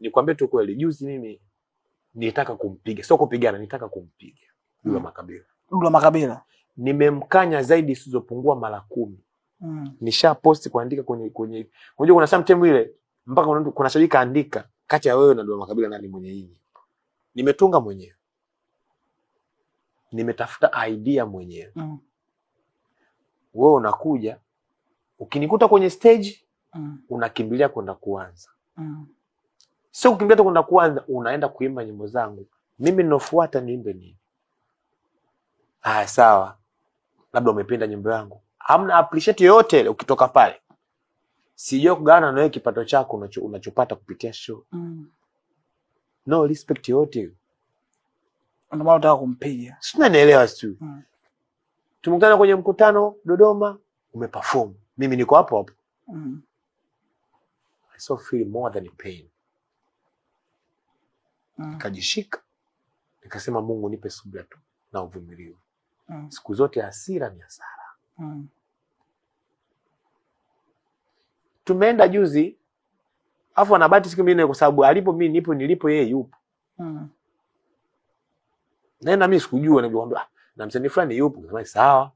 Nikwambie tu kweli, juzi mimi nilitaka kumpiga, sio kupigana, nilitaka kumpiga Dula Makabila. Dula Makabila nimemkanya zaidi isizopungua mara 10. Nisha post kuandika kwenye unajua kuna sometime ile mpaka kuna shabiki kaandika kati ya wewe na Dula Makabila nani mwenye hii. Nimetunga mwenyewe, nimetafuta idea mwenyewe. Wewe unakuja ukinikuta kwenye stage unakimbilia kwenda kuanza. Sio kukimbilia tu kwenda kuanza, unaenda kuimba nyimbo zangu. Mimi ninofuata niimbe nini? Ah, sawa, labda umependa nyimbo yangu, hamna appreciate yoyote ile. Ukitoka pale sijui kugawana na wewe kipato chako unachopata kupitia show. No respect yoyote. Ndio maana unataka kumpiga. Sina nielewa sio. Tumekutana kwenye mkutano Dodoma, umeperform. Mimi niko hapo hapo. I so feel more than pain. Nikajishika. Nikasema Mungu nipe subira tu na uvumilivu. Siku zote hasira ni hasara. Tumeenda juzi, afu anabati siku mbili kwa sababu alipo mimi nipo, nilipo yeye yupo. Naenda mimi sikujua, nikamwambia na msanii fulani yupo, nikasema sawa.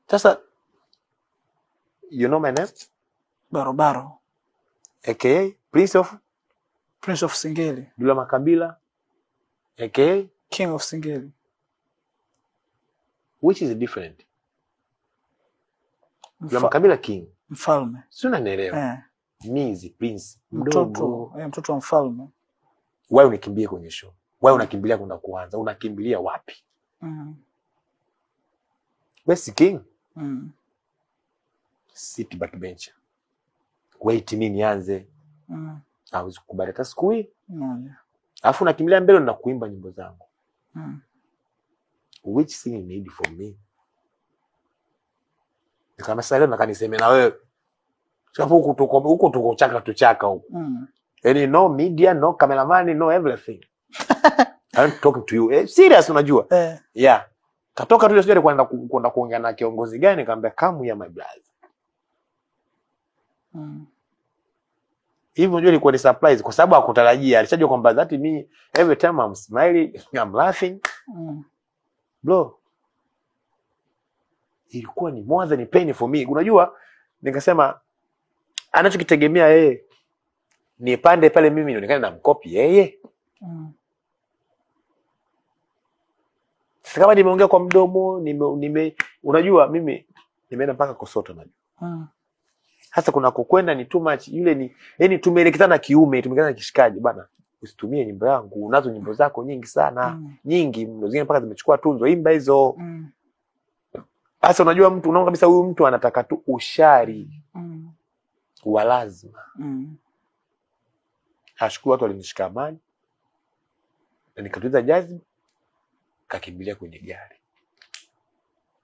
Sasa you know my name? Barobaro. AKA Prince of Singeli. Dula Makabila AKA King of Singeli. Which is different? Dula Makabila king. Mfalme. Si unanielewa? Mizi prince mdogo. Mtoto wa mfalme. Wewe unakimbia kwenye show. Wewe unakimbilia kwenda kuanza. Unakimbilia wapi? Wewe si king. Sit back bench. Wait mimi nianze. Hawezi kukubali hata siku hii. Alafu nakimbilia mbele na kuimba nyimbo zangu. Which thing you need for me? Kama sasa leo nataka niseme na wewe. Sababu huko tuko chaka tuchaka huko. Yaani no media, no cameraman, no everything. I'm talking to you. Serious unajua? Yeah. Katoka tu sijui kwenda kuongea na kiongozi gani, nikamwambia come here my brother. Hivi unajua ilikuwa ni surprise kwa sababu hakutarajia. Alishajua kwamba that me every time I'm smiling, I'm laughing. Bro, ilikuwa ni more than pain for me. Unajua nikasema anachokitegemea yeye nipande pale mimi nionekane na mkopi yeye. Sasa kama nimeongea kwa mdomo, nime unajua mimi nimeenda mpaka Kosoto najua. Hasa kuna kukwenda ni too much, yule ni yani tumeelekezana kiume, tumeelekezana kishikaji bana. Usitumie nyimbo yangu, unazo nyimbo zako nyingi sana, nyingi mno, zingine mpaka zimechukua tunzo, imba hizo. Sasa unajua mtu unaona kabisa huyu mtu anataka tu ushari wa lazima. Ashukuru watu walinishika amani. Na nikatuliza jazz, kakimbilia kwenye gari.